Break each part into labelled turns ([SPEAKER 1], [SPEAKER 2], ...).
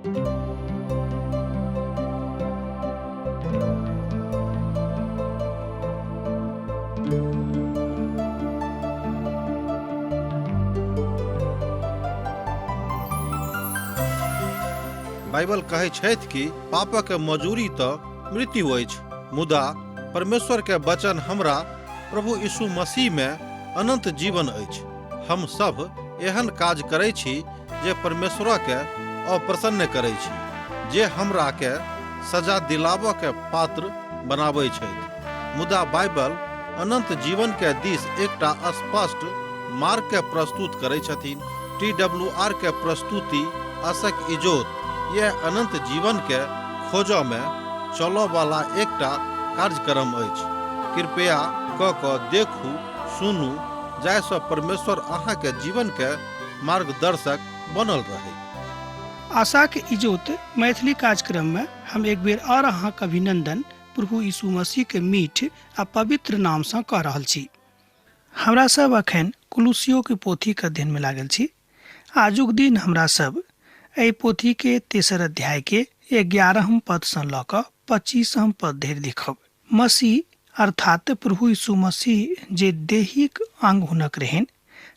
[SPEAKER 1] Bible कहै छथि कि पापक मजूरी तऽ मृत्यु अछि, मुदा परमेश्वर के वचन हमरा प्रभु यीशु मसीह में अनंत जीवन अछि। हम सब एहन काज करै छी जे परमेश्वर के अप्रसन्न करै छी, जे हमरा के सजा दिलाबऽ के पात्र बनाबै छथि। मुदा बाइबल अनंत जीवन के दिस एकटा स्पष्ट मार्ग के प्रस्तुत करै छथिन। टी डब्ल्यू आर के प्रस्तुति आशक इजोत यह अनंत जीवन के खोजऽ में चलऽ वाला एकटा कार्यक्रम अछि। कृपया क क देखू, सुनू, जाहिसँ परमेश्वर अहाँके जीवन के मार्गदर्शक बनल रहै।
[SPEAKER 2] आशाक इजोत मैथिली कार्यक्रम में हम एक बेर और अहाँक अभिनंदन प्रभु यीशु मसीह के मीठ आ पवित्र नाम सँ कऽ रहल छी। हमरा सब अखन कुलुसियो के पोथी के अध्ययन में लागल छी। आजुक दिन हमरा सब एहि पोथी के तेसर अध्याय के 11 पद सँ लऽ कऽ 25 पद धरि देखब। मसीह अर्थात प्रभु यीशु मसीह जे देहिक अंग हुनक रहनि,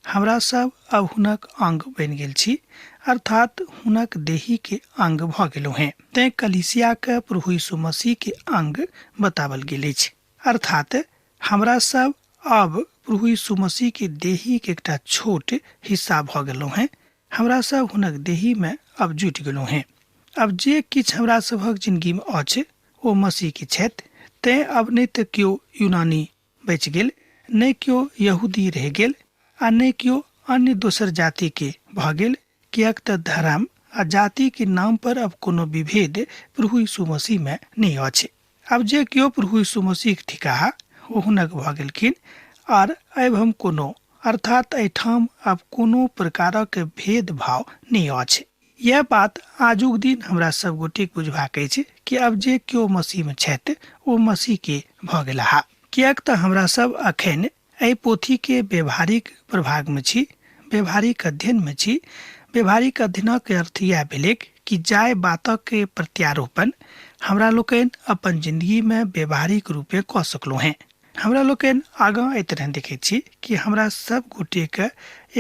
[SPEAKER 2] हमरा सब अब हुनक अंग बनि गेल छी, अर्थात हुनक देही के अंग भऽ गेलहुँ हेँ। तें कलीसिया के प्रभु यीशु मसीह के अंग बतावल गेल अछि। अर्थात हमरा सब अब प्रभु यीशु मसीह के देही के एकटा छोट हिस्सा भऽ गेलहुँ हेँ। हमरा सब हुनक देही में अब जुटि गेलहुँ हेँ। अब जे किछु हमरा सभक जिंदगी में अछि ओ मसीह के छथि। तें अब नहि तऽ केओ यूनानी बचि गेल, नहि केओ यहूदी रहि गेल आ नहि केओ अन्य दोसर जाति के भऽ गेल, किएक तऽ धर्म आ जाति के नाम पर अब कोनो विभेद प्रभु यीशु मसीह में नहि अछि। अब जे केओ प्रभु यीशु मसीह के थिकाह ओ हुनक भऽ गेलखिन आर अब हम कोनो अर्थात एहिठाम अब कोनो प्रकारक भेदभाव नहि अछि। यह बात आजुक दिन हमरा सब गोटेक बुझबाक अछि कि अब जे केओ मसीह में छथि ओ मसीह के भऽ गेलाह। किएक तऽ हमरा सब अखन एहि पोथी के व्यवहारिक प्रभाग में छी, व्यवहारिक अध्ययन में छी। व्यवहारिक अध्ययनक अर्थ यह भेलैक कि जाय बातक के प्रत्यारोपण हमरा लोकनि अपन जिंदगी में व्यवहारिक रूपे कऽ सकलहुँ हेँ। हमरा लोकनि आगाँ एहि तरह देखैत छी कि हमरा सब गोटेके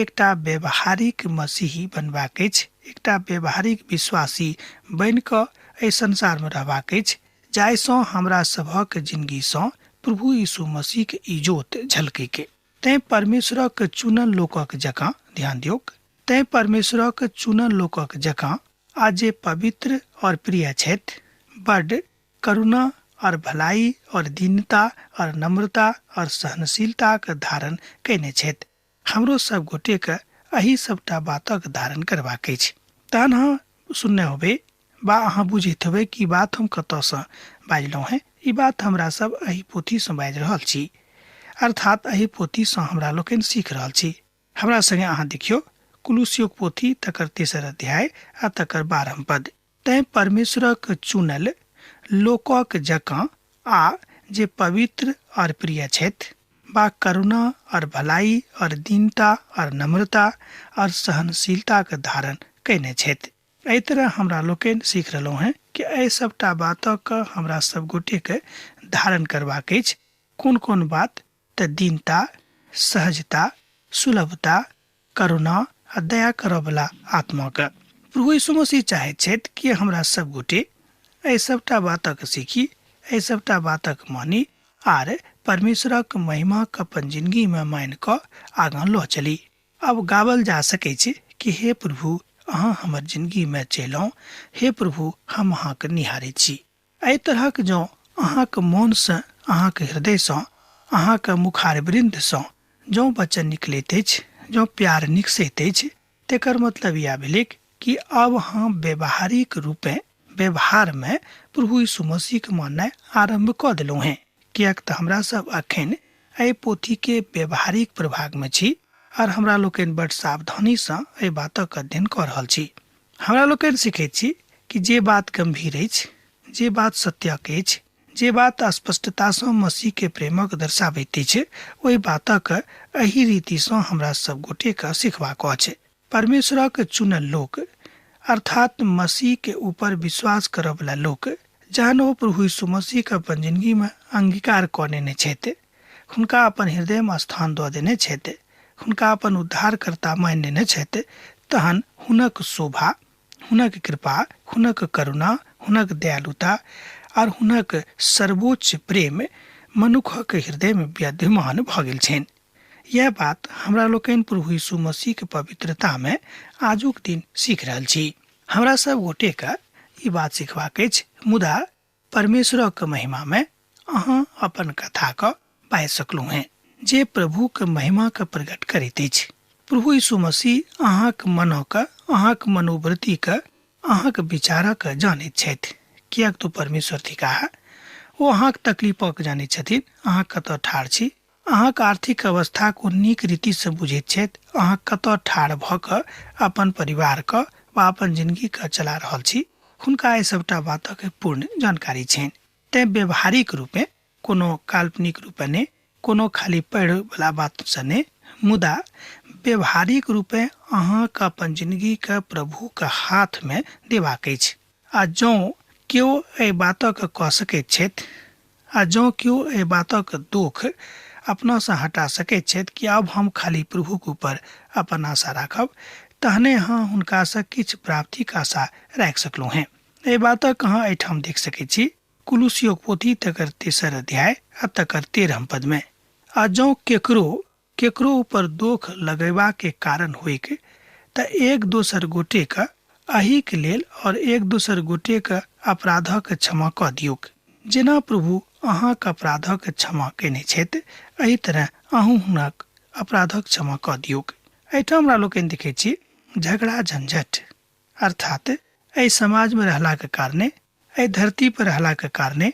[SPEAKER 2] एकटा व्यवहारिक मसीही बनबाक अछि, एकटा व्यवहारिक विश्वासी बनि कऽ एहि संसारमे रहबाक अछि, जाहिसँ हमरा सभक जिंदगीसँ प्रभु यीशु मसीहके इजोत झलकैके। तैं परमेश्वरक चुनल लोकक जकाँ ध्यान दियौक, तैं परमेश्वरक चुनल लोकक जकाँ आ जे पवित्र और प्रिय छथि, बड करुणा और भलाई और दीनता और नम्रता और सहनशीलताक धारण कयने छथि। हमरो सब गोटेके एहि सबटा बातक धारण करबाक अछि। तहन अहाँ सुनने होबै बा अहाँ बुझैत होबै कि बात हम कतऽसँ बाजलहुँ हेँ। ई बात हमरा सब एहि पोथीसँ बाजि रहल छी, अर्थात एहि पोथीसँ हमरा लोकनि सीख रहल छी। हमरा संगे अहाँ देखियौ कुलुसियोक पोथी तकर तेसर अध्याय आ तकर 12 पद। तैं परमेश्वरक चुनल लोकक जकाँ आ जे पवित्र और प्रिय छथि, बा करुणा और भलाई और दीनता और नम्रता और सहनशीलताक धारण कयने छथि। एहि तरह हमरा लोकनि सीख रहलहुँ हेँ कि एहि सबटा बातक हमरा सब गोटेके धारण करबाक अछि। कोन कोन बात? तऽ दीनता, सहजता, सुलभता, करुणा आ दया करऽवला आत्माके। प्रभु यीशु मसीह चाहैत छथि कि हमरा सब गोटे एहि सबटा बातक सीखी, एहि सबटा बातक मानी आर परमेश्वरक महिमाक अपन जिंदगीमे मानि कऽ आगाँ लऽ चली। अब गावल जा सकै छै कि हे प्रभु, अहाँ हमर जिंदगीमे चलौं, हे प्रभु, हम अहाँके निहारै छी। एहि तरहक जँ अहाँक मोनसँ, अहाँक हृदयसँ, अहाँक मुखारवृन्दसँ जँ वचन निकलैत अछि, जँ प्यार निकसैत अछि, तेकर मतलब इएह भेलैक कि अब अहाँ व्यवहारिक रूपेँ व्यवहारमे प्रभु यीशु मसीहके माननाइ आरम्भ कऽ देलहुँ हेँ। किएक तऽ हमरा सब अखन एहि पोथीके व्यवहारिक प्रभागमे छी आर हमरा लोकनि बड्ड सावधानीसँ एहि बातक अध्ययन कऽ रहल छी। हमरा लोकनि सीखैत छी कि जे बात गंभीर अछि, जे बात सत्यक अछि, जे बात स्पष्टतासँ मसीहके प्रेमक दर्शाबैत अछि, ओहि बातक एहि रीतिसँ हमरा सब गोटेके सिखबाक अछि। परमेश्वरक चुनल लोक अर्थात मसीह के ऊपर विश्वास करऽ वला लोक जहन ओ प्रभु यीशु मसीह के अपन जिंदगी में अंगीकार कऽ नेने छथि, हुनका अपन हृदय में स्थान दऽ देने छथि, हुनका अपन उद्धारकर्ता मानि नेने छथि, तहन हुनक शोभा, हुनक कृपा, हुनक करुणा, हुनक दयालुता और हुनक सर्वोच्च प्रेम मनुखक हृदय में विद्यमान भऽ गेल छनि। यह बात हमरा लोकनि प्रभु यीशु मसीह के पवित्रता में आजुक दिन सीख रहल छी। हमरा सब गोटे के ई बात सिखबाक अछि, मुदा परमेश्वरक महिमा में अहाँ अपन कथा के पाबि सकलहुँ हेँ जे प्रभु के महिमा के प्रकट करैत अछि। प्रभु यीशु मसीह अहाँक मनक, अहाँक मनोवृत्ति के, अहाँक विचारक जानैत छथि, किएक तो परमेश्वर थिकाह। ओ अहाँक तकलीफक जानैत छथिन, अहाँ कतऽ ठाढ़ छी, अहाँक आर्थिक अवस्थाक ओ नीक रीतिसँ बुझैत छथि, अहाँ कतऽ ठाढ़ भऽ कऽ अपन परिवारके वा अपन जिनगीके चला रहल छी, हुनका एहि सभटा बातक पूर्ण जानकारी छनि। तेँ व्यवहारिक रूपेँ, कोनो काल्पनिक रूपेँ नहि, कोनो खाली पढ़यवला बातसँ नहि, मुदा व्यवहारिक रूपेँ अहाँके अपन जिनगीके प्रभुके हाथमे देबाक अछि। आ जँ केओ एहि बातक कऽ सकैत छथि, आ जँ केओ एहि बातक दुख अपनासँ हटा सकैत छथि कि आब हम खाली प्रभुक ऊपर अपन आशा राखब, तहने अहाँ हुनकासँ किछु प्राप्तिक आशा राखि सकलहुँ हेँ। एहि बातक अहाँ एहिठाम देख सकैत छी, कुलुसियोक पोथी तकर 3 अध्याय आ तकर 13 पदमे। आ जँ केकरो केकरो ऊपर दोख लगेबाके कारण होइक तऽ एक दोसर गोटेक अहीक लेल और एक दोसर गोटेक अपराधक क्षमा कऽ दियौक, जेना प्रभु अहाँक अपराधक क्षमा कयने छथि एहि तरह अहूँ हुनक अपराधक क्षमा कऽ दियौक। एहिठाम हमरा लोकनि देखैत छी झगड़ा झंझट, अर्थात एहि समाजमे रहलाक कारणे, एहि धरती पर रहलाक कारणे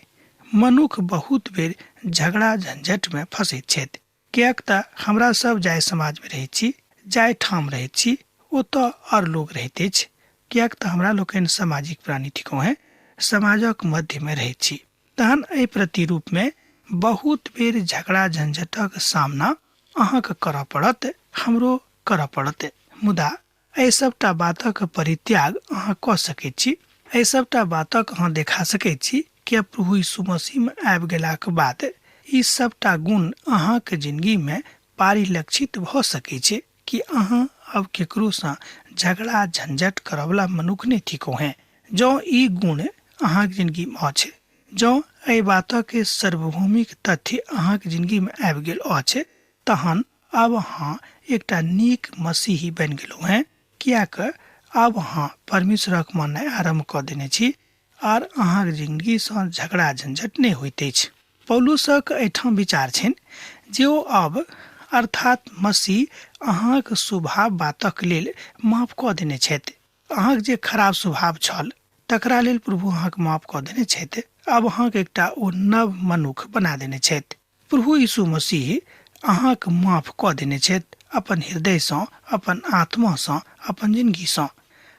[SPEAKER 2] मनुख बहुत बेर झगड़ा झंझटमे फँसैत छथि, किएक तऽ हमरा सब जाहि समाजमे रहैत छी, जाहि ठाम रहैत छी, ओतऽ आओर लोक रहैत अछि, किएक तऽ हमरा लोकनि सामाजिक प्राणी थिकहुँ हेँ, समाजक मध्यमे रहैत छी। तहन एहि प्रतिरूपमे बहुत बेर झगड़ा झंझटक सामना अहाँके करऽ पड़त, हमरो करऽ पड़त, मुदा एहि सभटा बातक परित्याग अहाँ कऽ सकैत छी, एहि सभटा बातक अहाँ देखा सकैत छी कि प्रभु यीशु मसीहमे आबि गेलाक बाद ई सभटा गुण अहाँक जिनगीमे परिलक्षित भऽ सकै छै कि अहाँ अब केकरोसँ झगड़ा झंझट करऽवला मनुख नहि थिकहुँ हेँ। जँ ई गुण अहाँक जिनगीमे अछि, जँ एहि बातक सार्वभौमिक तथ्य अहाँक जिनगीमे आबि गेल अछि, तहन आब अहाँ एकटा नीक मसीही बनि गेलहुँ हेँ, किएक आब अहाँ परमेश्वरक माननाइ आरम्भ कऽ देने छी आर अहाँक जिनगीसँ झगड़ा झंझट नहि होइत अछि। पौलुसक एहिठाम विचार छनि जे ओ अब अर्थात मसीह अहाँक स्वभाव बातक लेल माफ कऽ देने छथि। अहाँक जे खराब स्वभाव छल तकरा लेल प्रभु अहाँक माफ कऽ देने छथि। आब अहाँक एकटा ओ नव मनुख बना देने छथि। प्रभु यीशु मसीह अहाँक माफ कऽ देने छथि अपन हृदयसँ, अपन आत्मासँ, अपन जिनगीसँ।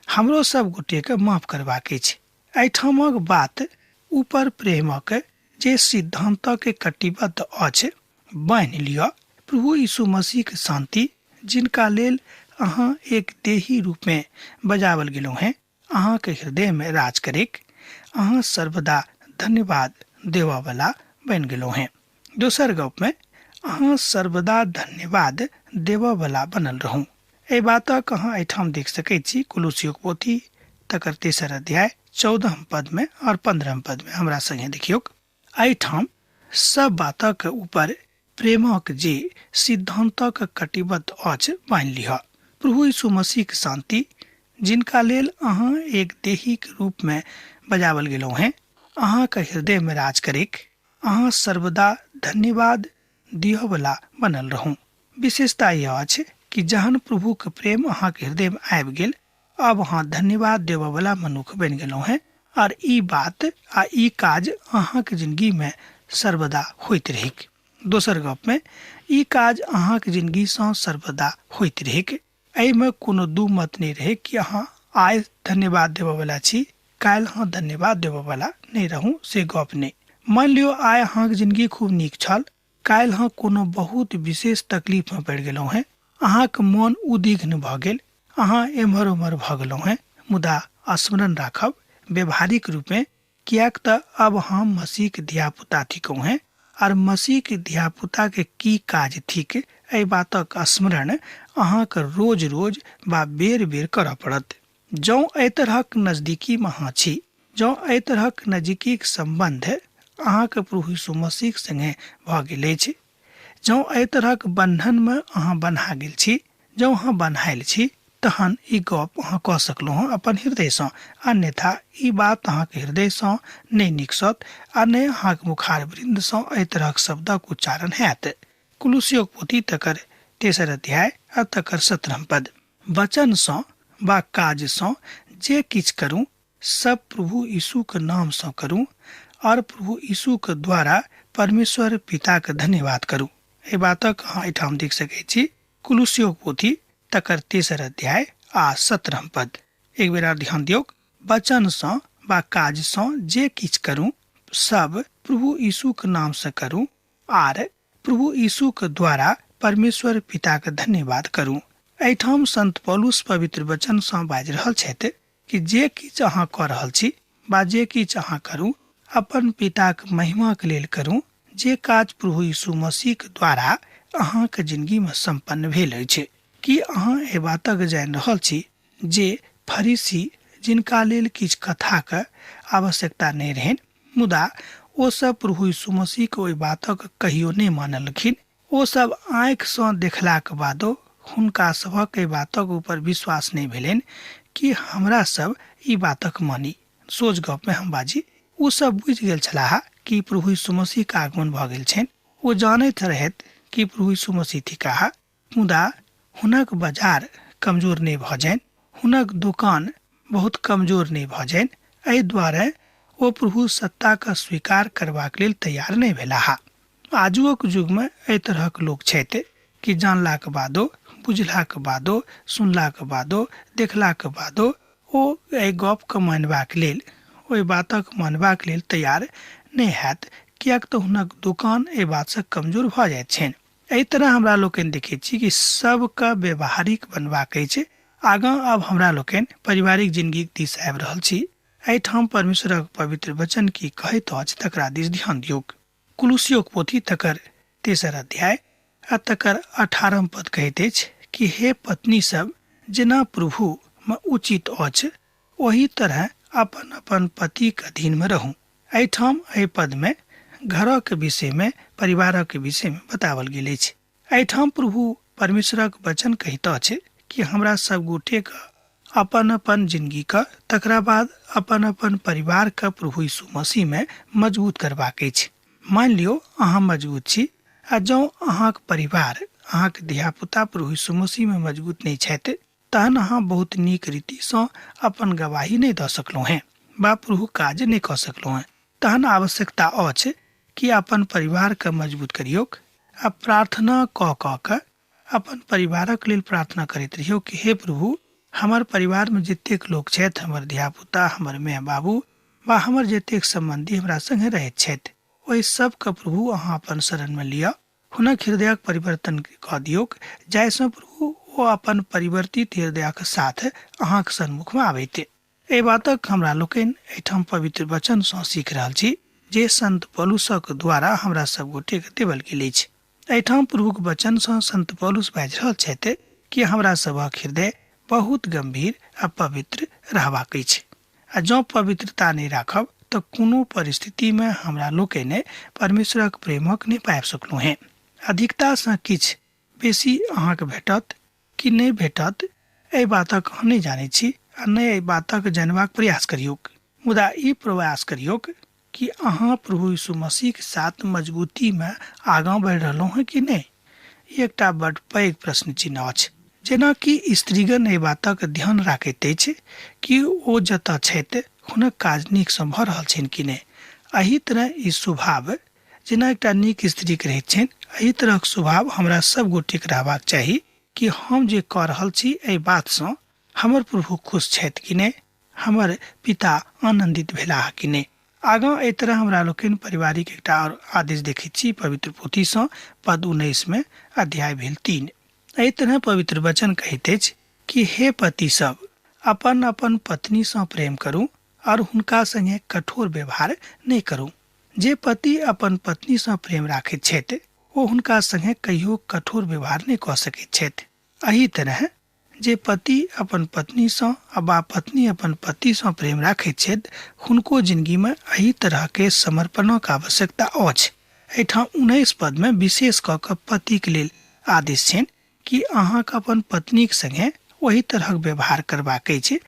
[SPEAKER 2] हमरो सब गोटेके माफ करबाक अछि। एहिठामक बात ऊपर प्रेमक जे सिद्धान्तक कटिबद्ध अछि बान्हि लिअ। प्रभु यीशु मसीहक शान्ति, जिनका लेल अहाँ एक देही रूपमे बजाओल गेलहुँ हेँ, अहाँके हृदयमे राज करैक, अहाँ सर्वदा धन्यवाद देबऽवला बनि गेलहुँ हेँ। दोसर गपमे अहाँ सर्वदा धन्यवाद देबऽवला बनल रहू। एहि बातक अहाँ एहिठाम देख सकैत छी कुलुसियोक पोथी तकर 3 अध्याय 14 पदमे और 15 पदमे हमरा संगे देखियौक। एहिठाम सब बातक ऊपर प्रेमक जे सिद्धान्तक कटिबद्ध अछि बान्हि लिह। प्रभु यीशु मसीहक शान्ति, जिनका लेल अहाँ एक देहीक रूपमे बजाओल गेलहुँ हेँ, अहाँक हृदयमे राज करैक, अहाँ सर्वदा धन्यवाद दिअवला बनल रहू। विशेषता यह अछि कि जहन प्रभुक प्रेम अहाँक हृदयमे आबि गेल, अब अहाँ धन्यवाद देबऽवला मनुख बनि गेलहुँ हेँ आर ई बात आ ई काज अहाँक जिनगीमे सर्वदा होइत रहैक। दोसर गपमे ई काज अहाँक जिनगीसँ सर्वदा होइत रहैक। एहिमे कोनो दू मत नहि रहै कि अहाँ आइ धन्यवाद देबऽवला छी, काल्हि अहाँ धन्यवाद देबऽवला नहि रहू, से गप नहि। मानि लियौ आइ अहाँक जिनगी खूब नीक छल, काल्हि अहाँ कोनो बहुत विशेष तकलीफमे पड़ि गेलहुँ हेँ, अहाँक मोन उद्विग्न भऽ गेल, अहाँ एम्हर ओम्हर भऽ गेलहुँ हेँ, मुदा स्मरण राखब व्यवहारिक रूपमे, किएक तऽ अब हम मसीहके धियापुता थिकहुँ हेँ, आर मसीहके धियापुताके की काज थिक एहि बातक स्मरण अहाँके रोज रोज वा बेर बेर करऽ पड़त। जँ एहि तरहक नजदीकीमे अहाँ छी, जँ एहि तरहक नजदीकीक सम्बन्ध अहाँके प्रभु यीशु मसीहक सङ्गे भऽ गेल अछि, जँ एहि तरहक बन्धनमे अहाँ बन्हा गेल छी, जँ अहाँ बन्हायल छी, तहन ई गप अहाँ कऽ सकलहुँ हँ अपन हृदयसँ, अन्यथा ई बात अहाँके हृदयसँ नहि निकसत आ नहि अहाँके मुखार वृन्दसँ एहि तरहक शब्दक उच्चारण हैत। कुलुसियोक पोथी तकर 3 अध्याय आ तकर 17 पद। वचनसँ वा काजसँ जे किछु करू सब प्रभु यीशुके नामसँ करू और प्रभु यीशुके द्वारा परमेश्वर पिताके धन्यवाद करू। एहि बातक अहाँ एहिठाम देख सकै छी, कुलुसियोक पोथी तकर 3 अध्याय आ 17 पद। एक बेर आर ध्यान दियौक, वचनसँ वा काजसँ जे किछु करू सब प्रभु यीशुके नामसँ करू आर प्रभु यीशुके द्वारा परमेश्वर पिताके धन्यवाद करू। एहिठाम संत पौलुस पवित्र वचनसँ बाजि रहल छथि कि जे किछु अहाँ कऽ रहल छी वा जे किछु अहाँ करू अपन पिताक महिमाके लेल करू, जे काज प्रभु यीशु मसीहके द्वारा अहाँके जिंदगीमे सम्पन्न भेल अछि। की अहाँ एहि बातक जानि रहल छी जे फरीसी जिनका लेल किछु कथाके आवश्यकता नहि रहनि, मुदा ओ सब प्रभु यीशु मसीहके ओहि बातक कहियो नहि मानलखिन। ओ सब आँखिसँ देखलाक बादो हुनका सभक एहि बातक ऊपर विश्वास नहि भेलनि कि हमरा सब ई बातक मानी। सोझ गपमे हम बाजी, ओ सब बुझि गेल छलाह कि प्रभु यीशु मसीहके आगमन भऽ गेल छनि। ओ जानैत रहथि कि प्रभु यीशु मसीह थिकाह, मुदा हुनक बाजार कमजोर नहि भऽ जानि, हुनक दोकान बहुत कमजोर नहि भऽ जानि, एहि दुआरे ओ प्रभु सत्ताके स्वीकार करबाक लेल तैयार नहि भेलाह। आजुक युगमे एहि तरहक लोक छथि कि जानलाक बादो, बुझलाक बादो, सुनलाक बादो, देखलाक बादो ओ एहि गपके मानबाक लेल, ओहि बातक मानबाक लेल तैयार नहि हैत, किएक तऽ हुनक दोकान एहि बातसँ कमजोर भऽ जाइत छनि। एहि तरह हमरा लोकनि देखैत छी कि सबके व्यवहारिक बनबाक अछि। आगाँ आब हमरा लोकनि पारिवारिक जिंदगीक दिस आबि रहल छी। एहिठाम परमेश्वरक पवित्र वचन की कहैत अछि तकरा दिस ध्यान दियौक। कुलुसियोक पोथी तकर 3 अध्याय आ तकर 18 पद कहैत अछि कि हे पत्नी सब, जेना प्रभु मे उचित अछि ओही तरह अपन अपन पतिक अधीन मे रहू। एहिठाम एहि पद मे घरक विषय मे, परिवारक विषय मे बताओल गेल अछि। एहिठाम प्रभु परमेश्वरक वचन कहैत अछि कि हमरा सब गोटे के अपन अपन जिंदगी के, तकरा बाद अपन अपन परिवार के प्रभु यीशु मसीह मे मजबूत करबाक अछि। मान लियौ अहाँ मजबूत छी आ जँ अहाँक परिवार, अहाँक धियापुता प्रभु यीशु मसीह मे मजबूत नहि छथि, तहन अहाँ बहुत नीक रीतिसँ अपन गवाही नहि दऽ सकलहुँ हेँ वा प्रभु काज नहि कऽ सकलहुँ हेँ। तहन आवश्यकता अछि कि अपन परिवारके मजबूत करियौक आ प्रार्थना कऽ कऽ के अपन परिवारक लेल प्रार्थना करैत रहियौ कि हे प्रभु, हमर परिवारमे जतेक लोक छथि, हमर धियापुता, हमर माय बाबू वा हमर जतेक सम्बन्धी हमरा सङ्गे रहैत छथि, ओहि सबके प्रभु अहाँ अपन शरणमे लिअ, हुनक हृदयक परिवर्तन कऽ दियौक, जाहिसँ प्रभु ओ अपन परिवर्तित हृदयक साथ अहाँक सन्मुखमे आबैत। एहि बातक हमरा लोकनि एहिठाम पवित्र वचनसँ सीख रहल छी जे संत पौलुसक द्वारा हमरा सब गोटेके देवल गेल अछि। एहिठाम प्रभुक वचनसँ संत पौलुस बाजि रहल छथि कि हमरा सभक हृदय बहुत गंभीर आ पवित्र रहबाक अछि, आ जँ पवित्रता नहि राखब तऽ कोनो परिस्थितिमे हमरा लोकनि परमेश्वरक प्रेमक नहि पाबि सकलहुँ हेँ। अधिकतासँ किछु बेसी अहाँके भेटत कि नहि भेटत एहि बातक अहाँ नहि जानैत छी आ नहि एहि बातक जानबाक प्रयास करियौक, मुदा ई प्रयास करियौक कि अहाँ प्रभु यीशु मसीहके साथ मजबूतीमे आगाँ बढ़ि रहलहुँ हेँ कि नहि। ई एकटा बड पैघ प्रश्न चिन्ह अछि। जेनाकि स्त्रीगण एहि बातक ध्यान राखैत अछि कि ओ जतऽ छथि हुनक काज नीकसँ भऽ रहल छनि कि नहि, एहि तरह ई स्वभाव जेना एकटा नीक स्त्रीके रहैत छनि, एहि तरहक स्वभाव हमरा सब गोटेके रहबाक चाही कि हम जे कऽ रहल छी एहि बातसँ हमर प्रभु खुश छथि कि नहि, हमर पिता आनन्दित भेलाह कि नहि। आगाँ एहि तरह हमरा लोकनि पारिवारिक एकटा आओर आदेश देखैत छी पवित्र पोथीसँ, पद 19 मे अध्याय भेल 3। एहि तरह पवित्र वचन कहैत अछि कि हे पति सब, अपन अपन पत्नीसँ प्रेम करू आओर हुनका संगे कठोर व्यवहार नहि करू। जे पति अपन पत्नीसँ प्रेम राखैत छथि ओ हुनका संगे कहियो कठोर व्यवहार नहि कऽ सकैत छथि। एहि तरह जे पति अपन पत्नीसँ आ बा पत्नी अपन पतिसँ प्रेम राखैत छथि हुनको जिनगीमे एहि तरहके समर्पणक आवश्यकता अछि। एहिठाम 19 पदमे विशेष कऽ कऽ पतिके लेल आदेश छनि कि अहाँके अपन पत्नीक संगे ओहि तरहक व्यवहार करबाक अछि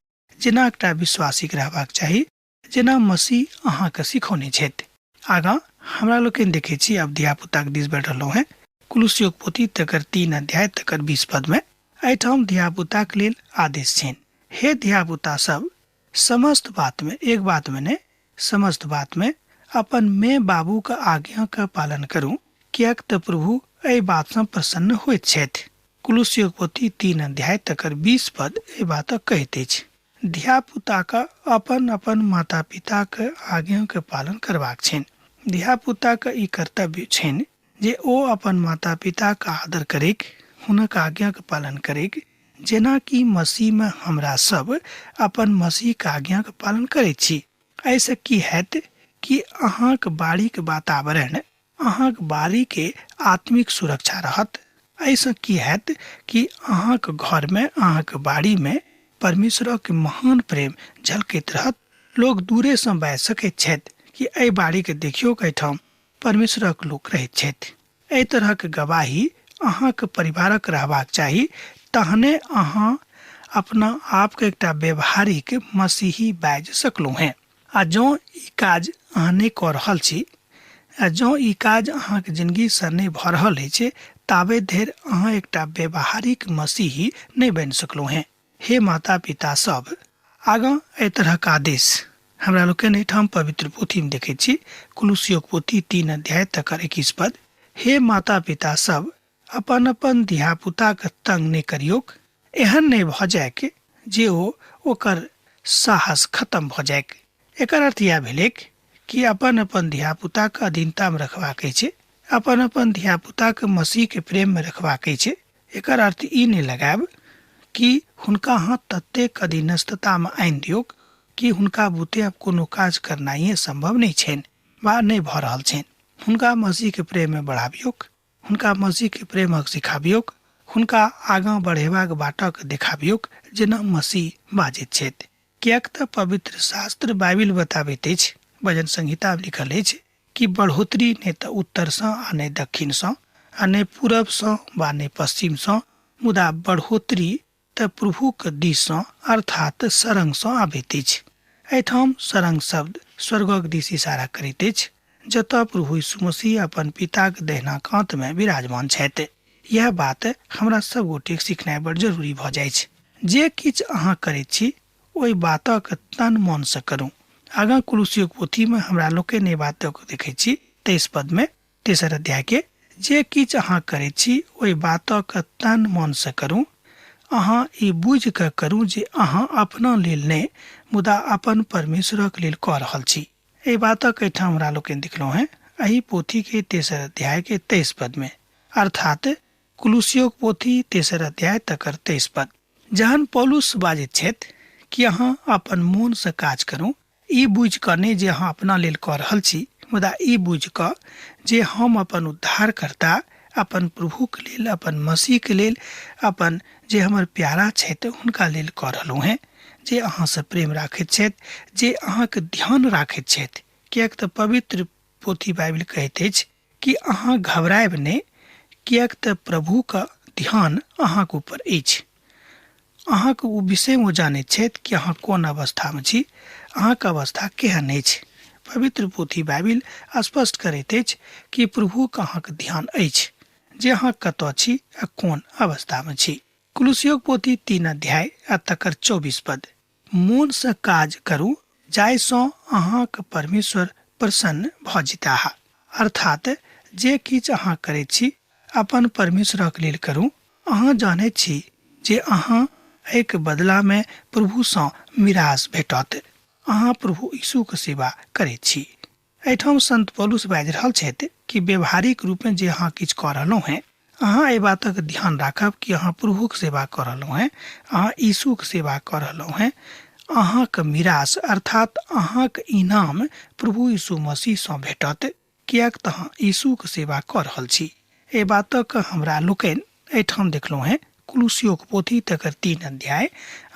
[SPEAKER 2] जेना एकटा विश्वासीके रहबाक चाही, जेना मसीह अहाँके सिखौने छथि। आगाँ हमरा लोकनि देखै छी आब धियापुताके दिस बढ़ि रहलहुँ हेँ। कुलुसियोक पोथी तकर 3 अध्याय तकर 20 पदमे एहिठाम धियापुताके लेल आदेश छनि, हे धियापुता सब, समस्त बातमे, एक बातमे नहि, समस्त बातमे अपन माय बाबूके आज्ञाके पालन करू, किएक तऽ प्रभु एहि बातसँ प्रसन्न होइत छथि। कुलुसियोक पोथी 3 अध्याय तकर 20 पद एहि बातक कहैत अछि। धियापुताके अपन अपन माता पिताके आज्ञाके पालन करबाक छनि। धियापुताके ई कर्तव्य छनि जे ओ अपन माता पिताके आदर करैक, हुनक आज्ञाके पालन करैक, जेना कि मसीहमे हमरा सब अपन मसीहके आज्ञाके पालन करैत छी। एहिसँ की हैत कि अहाँक बाड़ीके वातावरण, अहाँक बाड़ीके आत्मिक सुरक्षा रहत। एहिसँ की हैत कि अहाँक घरमे, अहाँक बाड़ीमे परमेश्वरक महान प्रेम झलकैत रहत। लोक दूरेसँ बाजि सकैत छथि कि एहि बाड़ीके देखियौ, एहिठाम परमेश्वरक लोक रहैत छथि। एहि तरहक गवाही अहाँक परिवारक रहबाक चाही, तहने अहाँ अपना आपके एकटा व्यवहारिक मसीही बाजि सकलहुँ हेँ। आ जँ ई काज अहाँ नहि कऽ रहल छी, आ जँ ई काज अहाँके जिनगीसँ नहि भऽ रहल अछि, ताबे धरि अहाँ एकटा व्यवहारिक मसीही नहि बनि सकलहुँ हेँ। हे माता पिता सब, आगाँ एहि तरहक आदेश हमरा लोकनि एहिठाम पवित्र पोथीमे देखैत छी। कुलुसियोक पोथी 3 अध्याय तकर 21 पद, हे माता पिता सब, अपन अपन धियापुताके तंग नहि करियौक, एहन नहि भऽ जाइक जे ओ ओकर साहस खत्म भऽ जाइक। एकर अर्थ इएह भेलैक कि अपन अपन धियापुताके अधीनतामे रखबाक अछि, अपन अपन धियापुताके मसीहके प्रेममे रखबाक अछि। एकर अर्थ ई नहि लगायब कि हुनका अहाँ ततेक अधीनस्थतामे आनि दियौक कि हुनका बुते आब कोनो काज करनाइए सम्भव नहि छनि वा नहि भऽ रहल छनि। हुनका मसीहके प्रेममे बढ़ाबियौक, हुनका मसीहके प्रेमक सिखाबियौक, हुनका आगाँ बढ़ेबाक बाटक देखाबियौक जेना मसीह बाजैत छथि। किएक तऽ पवित्र शास्त्र बाइबिल बताबैत अछि, भजन संहिता लिखल अछि कि बढ़ोतरी नहि तऽ उत्तरसँ आ नहि दक्षिणसँ आ नहि पूरबसँ वा नहि पश्चिमसँ, मुदा बढ़ोतरी तऽ प्रभुक दिससँ अर्थात सरंगसँ आबैत अछि। एहिठाम सरंग शब्द स्वर्गक दिस इशारा करैत अछि, जतऽ प्रभु यीशु मसीह अपन पिताक दहिना कातमे विराजमान छथि। यह बात हमरा सब गोटेक सिखनाइ बड़ जरूरी भऽ जाइछ। जे किछु अहाँ करैत छी ओहि बातक तन मनसँ करू। आगाँ कुलुसियोक पोथीमे हमरा लोकनि एहि बातक देखैत छी 23 पदमे तेसर अध्यायके, जे किछु अहाँ करैत छी ओहि बातक तन मनसँ करू। अहाँ ई बुझि कऽ करू जे अहाँ अपना लेल नहि मुदा अपन परमेश्वरक लेल कऽ रहल छी। एहि बातक एहिठाम हमरा लोकनि देखलहुँ हेँ एहि पोथीके तेसर अध्यायके 23 पदमे, अर्थात कुलुसियोक पोथी तेसर अध्याय तकर 23 पद। जहन पौलुस बाजैत छथि कि अहाँ अपन मोनसँ काज करू, ई बुझि कऽ नहि जे अहाँ अपना लेल कऽ रहल छी, मुदा ई बुझि कऽ जे हम अपन उद्धारकर्ता, अपन प्रभुक लेल, अपन मसीहके लेल, अपन जे हमर प्यारा छथि हुनका लेल कऽ रहलहुँ हेँ, जे अहाँसँ प्रेम राखैत छथि, जे अहाँके ध्यान राखैत छथि। किएक तऽ पवित्र पोथी बाइबिल कहैत अछि कि अहाँ घबरायब नहि, किएक तऽ प्रभुके ध्यान अहाँके ऊपर अछि। अहाँके ओ विषयमे ओ जानैत छथि कि अहाँ कोन अवस्थामे छी, अहाँके अवस्था केहन अछि। पवित्र पोथी बाइबिल स्पष्ट करैत अछि कि प्रभुके अहाँके ध्यान अछि जे अहाँ कतऽ छी आ कोन अवस्थामे छी। कुलुसियोक पोथी 3 अध्याय आ तकर 24 पद, मोनसँ काज करू जाहिसँ अहाँके परमेश्वर प्रसन्न भऽ जेताह। अर्थात जे किछु अहाँ करैत छी अपन परमेश्वरक लेल करू। अहाँ जानैत छी जे अहाँ एहिके बदलामे प्रभुसँ मिरास भेटत। अहाँ प्रभु यीशुके सेवा करैत छी। एहिठाम संत पौलुस बाजि रहल छथि कि व्यवहारिक रूपमे जे अहाँ किछु कऽ रहलहुँ हेँ, अहाँ एहि बातक ध्यान राखब कि अहाँ प्रभुक सेवा कऽ रहलहुँ हेँ, अहाँ यीशुक सेवा कऽ रहलहुँ हेँ। अहाँक मिरास अर्थात अहाँक इनाम प्रभु यीशु मसीहसँ भेटत, किएक तऽ अहाँ यीशुक सेवा कऽ रहल छी। एहि बातक हमरा लोकनि एहिठाम देखलहुँ हेँ कुलुसियोक पोथी तकर 3 अध्याय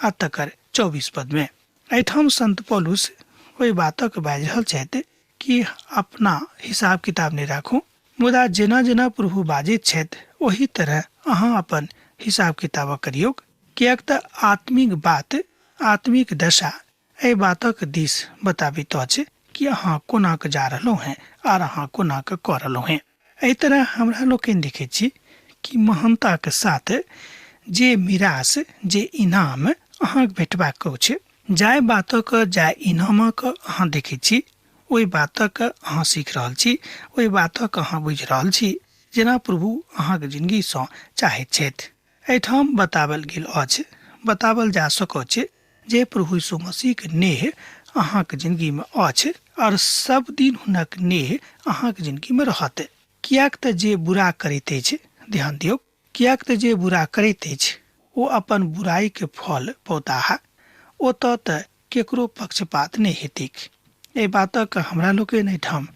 [SPEAKER 2] आ तकर 24 पदमे। एहिठाम संत पौलुस ओहि बातक बाजि रहल छथि कि अपना हिसाब किताब नहि राखू, मुदा जेना जेना प्रभु बाजैत छथि ओही तरह अहाँ अपन हिसाब किताब करियौक, किएक तऽ आत्मिक बात, आत्मिक दशा एहि बातक दिस बताबैत अछि कि अहाँ कोना कऽ जा रहलहुँ हेँ आर अहाँ कोना कऽ कऽ रहलहुँ हेँ। एहि तरह हमरा लोकनि देखैत छी कि महानताक साथ जे मिरास, जे इनाम अहाँक भेटबाक अछि, जाहि बातक, जाहि इनामक अहाँ देखैत छी, ओहि बातक अहाँ सीख रहल छी, ओहि बातक अहाँ बुझि रहल छी, जेना प्रभु अहाँक जिनगीसँ चाहैत छथि। एहिठाम बताओल गेल अछि, बताओल जा सकैत अछि जे प्रभु यीशु मसीहके नेह अहाँके जिनगीमे अछि आओर सब दिन हुनक नेह अहाँके जिनगीमे रहत। किएक तऽ जे बुरा करैत अछि, ध्यान दियौ, किएक तऽ जे बुरा करैत अछि ओ अपन बुराइके फल पौताह, ओतऽ तऽ केकरो पक्षपात नहि हेतैक। एहि बातक हमरा लोकनि एहिठाम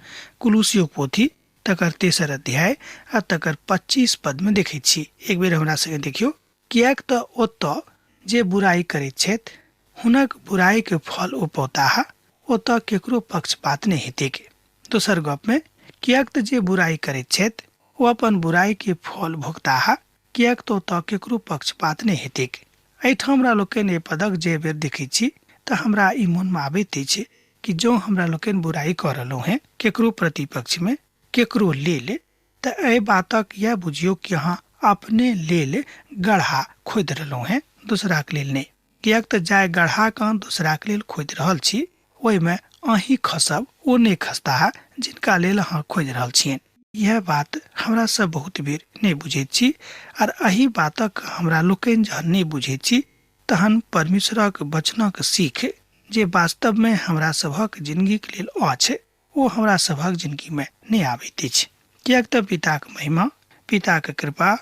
[SPEAKER 2] कुलूसियो पोथी तकर 3 अध्याय आ तकर 25 पदमे देखैत छी। एक बेर हमरा संगे देखियौ, किएक तऽ ओतऽ जे बुराइ करैत छथि हुनक बुराइके फल ओ पौताह, ओतऽ केकरो पक्षपात नहि हेतैक। दोसर गपमे, किएक तऽ जे बुराइ करैत छथि ओ अपन बुराइके फल भोगताह, किएक तऽ ओतऽ केकरो पक्षपात नहि हेतैक। एहिठाम हमरा लोकनि एहि पदक जे बेर देखैत छी तऽ हमरा ई मोनमे आबैत अछि कि जँ हमरा लोकनि बुराइ कऽ रहलहुँ हेँ केकरो प्रतिपक्षमे, केकरो लेल, तऽ एहि बातक इएह बुझियौ कि अहाँ अपने लेल गड्ढा खोदि रहलहुँ हेँ, दोसराक लेल नहि। किएक तऽ जाहि गड्ढाके अहाँ दोसराक लेल खोदि रहल छी ओहिमे अहीं खसब, ओ नहि खसताह जिनका लेल अहाँ खोदि रहल छियनि। इएह बात हमरा सब बहुत बेर नहि बुझैत छी आर एहि बातक हमरा लोकनि जहन नहि बुझैत छी तहन परमेश्वरक वचनक सीख जे वास्तवमे हमरा सभक जिनगीक लेल अछि ओ हमरा सभक जिनगीमे नहि आबैत अछि। किएक तऽ पिताक महिमा, पिताक कृपा,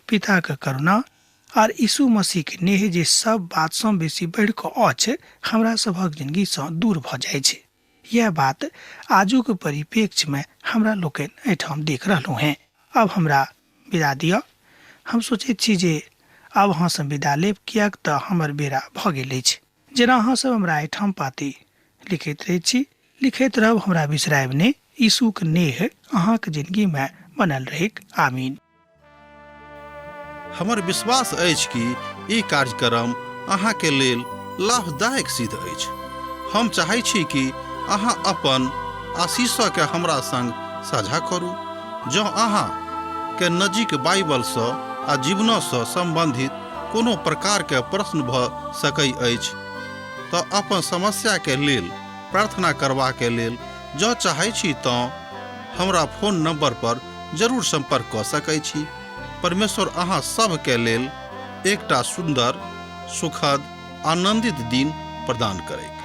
[SPEAKER 2] पिताक करुणा आर यीशु मसीहके नेह जे सब बातसँ बेसी बढ़ि कऽ अछि हमरा सभक जिनगीसँ दूर भऽ जाइ छै। यह बात आजुक परिप्रेक्ष्यमे हमरा लोकनि एहिठाम देख रहलहुँ हेँ। आब हमरा विदा दिअ। हम सोचैत छी जे आब अहाँसँ विदा लेब, किएक तऽ हमर बेरा भऽ गेल अछि। जेना अहाँ सब हमरा एहिठाम पाती लिखैत रहैत छी, लिखैत रहब, हमरा बिसरायब नहि। यीशुक नेह अहाँक जिनगीमे बनल रहैक। आमीन।
[SPEAKER 1] हमर विश्वास अछि कि ई कार्यक्रम अहाँके लेल लाभदायक सिद्ध अछि। हम चाहै छी कि अहाँ अपन आशीषके हमरा संग साझा करू। जँ अहाँ के नजीक बाइबलसँ आ जीवनसँ सम्बन्धित कोनो प्रकारके प्रश्न भऽ सकै अछि तऽ अपन समस्याके लेल प्रार्थना करबाके लेल जँ चाहै छी तँ हमरा फोन नंबर पर जरूर संपर्क कऽ सकै छी। परमेश्वर अहाँ सभके लेल एकटा सुन्दर, सुखद, आनंदित दिन प्रदान करैत।